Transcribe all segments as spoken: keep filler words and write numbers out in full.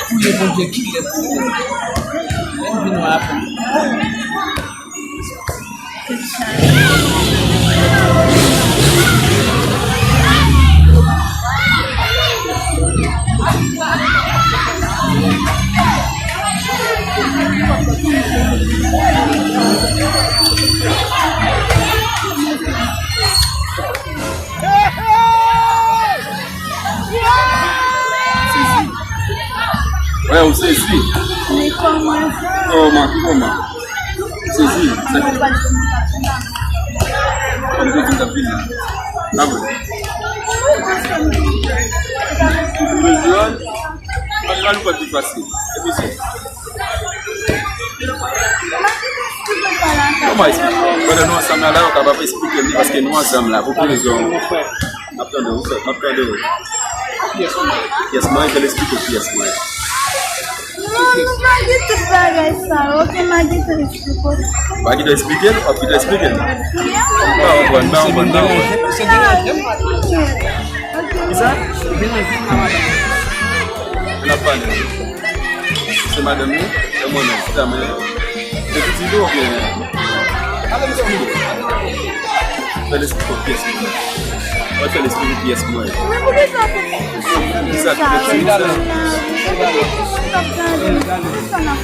Priye Bondye kilè pou ou vin wè apre. Wè, ou sezi. Men kòman sa? Kòman, ki kòman? Sezi. Sa ki... Kòm jodi m t ap vini. Pa vre. Ou bezwen? Ann pral ou pa pi fasil. Epi se. Kòman eksplike? Pandan nou ansanm la, la, ou kapab eksplike li, paske nou ansanm la, pou ki rezon? M ap tande w, m ap tande w. Pyès mwen, fè l eksplike w pyès mwen. Non, nou pa gen tout bagay sa yo, ok, m a gentan eksplike w. Ou pa gentan eksplike l? W ap gentan eksplike l? M pa konprann, m pa konprann, m pa konprann. Se deranje m. Ok. Kisa? Deranje m nan madanm. N ap pale. Se madanm li? E mwen menm, chita mwen. Se pitit ou oubyen? Fè l eksplike w pyès mwen. Mwen fè l eksplike pyès mwen. Men poukisa w ap fè sa? Poukisa w ap fè sa? Poukisa w ap fè sa?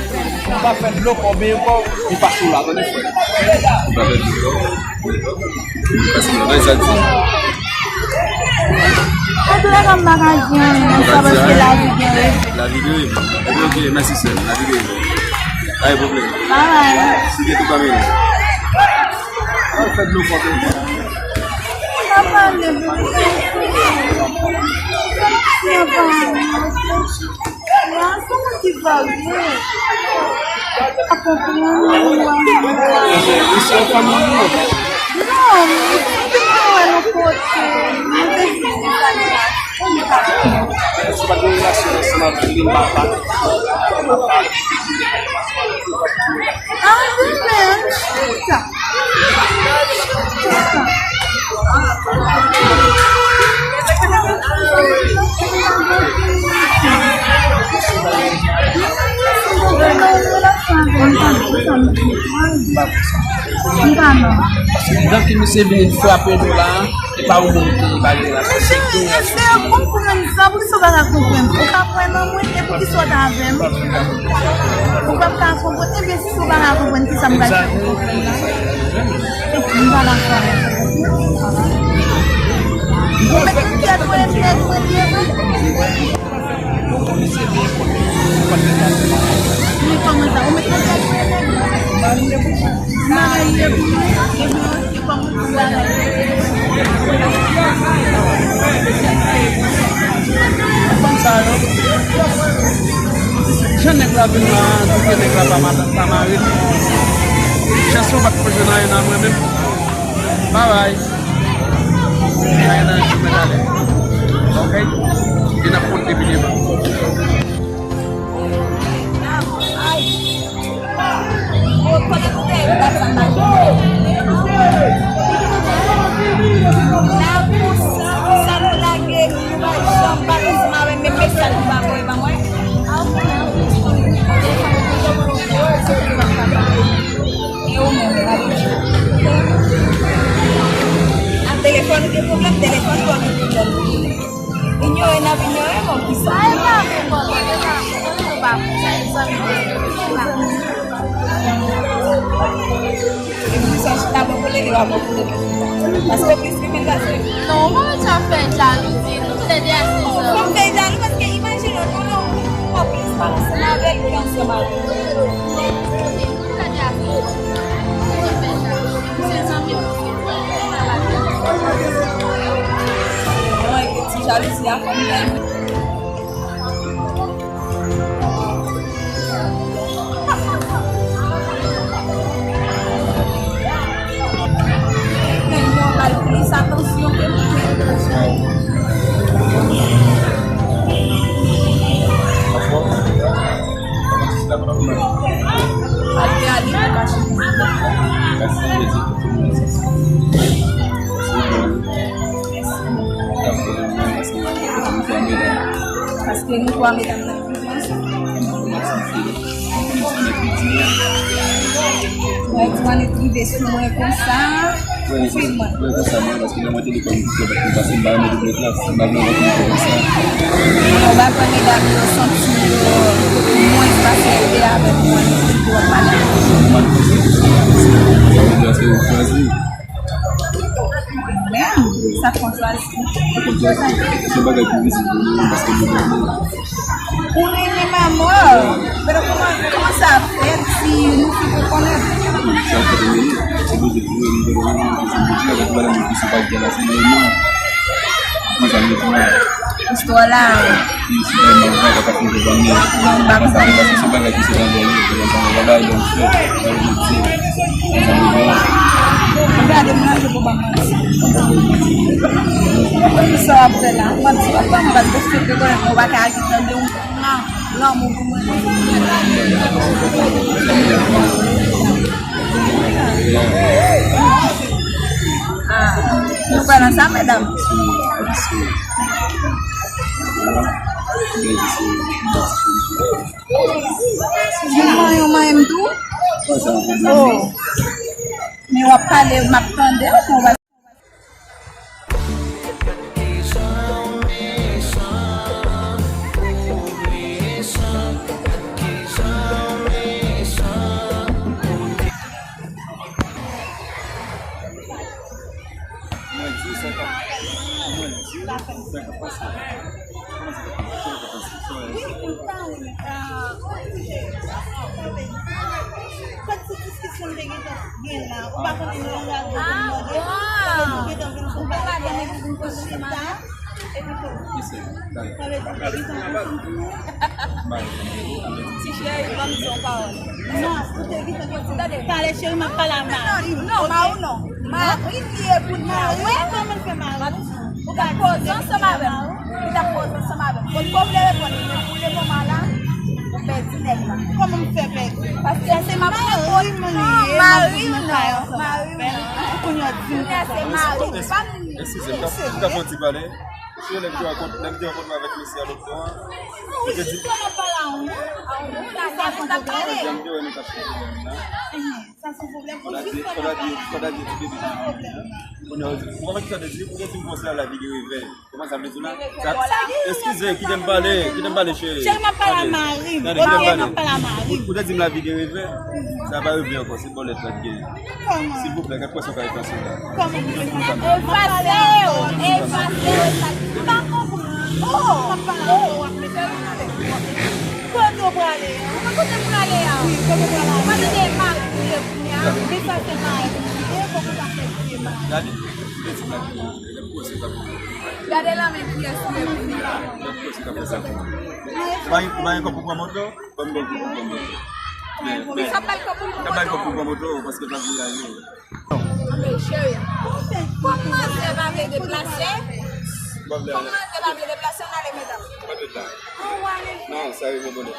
Ou pa fè dlo kò, benyen kò w, li pase w la, tande frè. Ou pa fè dlo kò. Paske mwen sa di. Antouka, m pa ka di anyen nan sa paske lavi gen reve. Lavi gen reve. Ebyen, ok, mèsi sè m. Lavi gen reve. Pa gen pwoblèm. Bye. Si gen tout anmeri. Al fè dlo fò. Pa pale pou mwen. Nan, se mwen ki vage. Pa konprann. Isi an fanmi nou? Non, m santi mwen wè nan kote. Mwen te vin sa li la. Si w pa t gen relasyon ansanm avèk li, m pa, pa, pa, pa. Ah, de menm, chita. Paske dan ke misye vini frape nou la, e pa yon moun ki pa gen relasyon. Cheri, èske w konprann sa? Poukisa w pa ka konprann? Ou ka kwè nan mwen, e poukisa w ta avè m? Ou p ap ka konprann. Ebyen, si w pa ka konprann, kisa m pral fè pou konprann la? M pa la fè. Ou mèt kite tèt mwen, tèt mwen byen, wi. Men kòman sa? Ou mèt kite tèt mwen, tèt mwen. Marye pou mwen. Marye pou mwen. Fanm sa yo, jan nèg la vin la, tout nèg la pa ma-, pa mare l. Chans mwen pa t pran jwenn anyen nan mwen menm. Babay. Anyen nan jou mèt ale. Ok? E n ap konn depi devan. Epi sa chita bò kote li pa bò kote li. Paske w plis renmen gason. Non, ou pa wè sa fè jalouzi. Nou tou lè de a se zòm. Fòk fè jalou paske imajine w, nou, nou, nou plis pa ansanm avè l ke ansanm avè l. Mwen, ti jalouzi a fè m gade. Nèg yo al plis atansyon ke mwen. Al te ale pou kache. Paske nou twa medam nan. Mwen di mwen rive sou mwen konsa. Mwen konsa mwen, paske lè mwen te lekòl, mwen te pase, m pa renmen double class, m pa vle wè konsa. Ou pa pran medam yo santi yo mwens pase l te avèk mwen, yo pale. Mwen konsa, sa vle di se ou chwazi. Men, sa k fè w chwazi. Se bagay ki vizib pou mwen, paske mwen renmen. Ou renmen manman. Men kòman, kòman sa fèt si nou fi pou konnen? Sa fèt mwen, se Bondye ki mwen, mwen renmen, se Bondye ki mwen, mwen ki se pa gè la, se mwen. Mwen sa mwen. Istwa la. Mwen pa konn. Mwen pa konn. Gade mwen, je peux pas mentir. Sa w ap fè la? W ap di, w ap ban m baz de fèt de konnen ou pa ka aji tande w. Lanmou pou mwen. Ah, nou pral ansanm, medam. Yon manyen, yon manyen m tou. Oh. Men w ap pale, m ap tande w, men w pa Mwen di sa k ap, mwen di sa k ap pase. Kòman sa k ap pase? Kòman sa k ap pase? Sa w wè? Wi, m pa wè. Ah, mwen di, sa w wè? Kot ti diskisyon m te gentan gen la, ou pa konnen nou la, ah, bon. Sa vle di ou gentan vin sou pale, nou vin chita. Epi tou. Kisa? Sa vle di ou te gentan vin sou pale. Ti cheri, ban m di yon pawòl. Non, ou te gentan gen ti tande. Pale cheri, m ap pale a mari m. Non, mari w non. Mari m li ye kounye a. Mari m, kòman l fè mari m? Ou t ap koze ansanm avè m. Ou t ap koze ansanm avè m. Kot ke w vle reponn li, men pou le moman la, ou pèdi nèg la. Kòman m fè pèdi? Paske se mari m li ye, non, mari m non. Mari m non. Kounye a di m konsa. Kounye a se mari m, pa m li ye. Eskize m, m t ap fè yon ti pale. Sou lè m te rankont-, lè m te rankontre avèk mesye a lòt bò a, li te di, sa se pwoblèm. Sa se pwoblèm. Fò ta di, fò ta di, fò ta di ti bebe. Kounye a, ou konprann ki sa te di? Ou te di m konsa, lavi gen revè. Kòman sa vle di la? Sa, eskize, kite m pale, kite m pale, cheri. Cheri, m ap pale a mari m. Tande, tande, kite m pale. M ap pale a mari m. Ou, ou te di m lavi gen revè. Sa pa revè ankò, se bòlèt la ki genyen. Silvouplè, gad pwesyon kay panse la. Kòman pou mwen fè? Efase yo, efase yo, efase. M pa konprann. Oh, oh. Kote w prale a? Mwen kote m prale a? Wi, kote w prale a? Mwen te gen mari m ye kounye a. Efase mari m ye, kòman w ta fè vye mari? Gade, gade lanmen kiyès li ye kounye a. Gad pwesyon kay panse la. Ou pa gen kòb pou pran moto? Ban m kòb pou pran moto. Sa bal kòb pou pran moto. Sa bal kòb pou pran moto, paske pa vle ale. Anben, cheri. Kòm manzè pa vle deplase, kòm manzè pa vle deplase, ann ale, medam. Pa vle la. Non, sa rive bonè.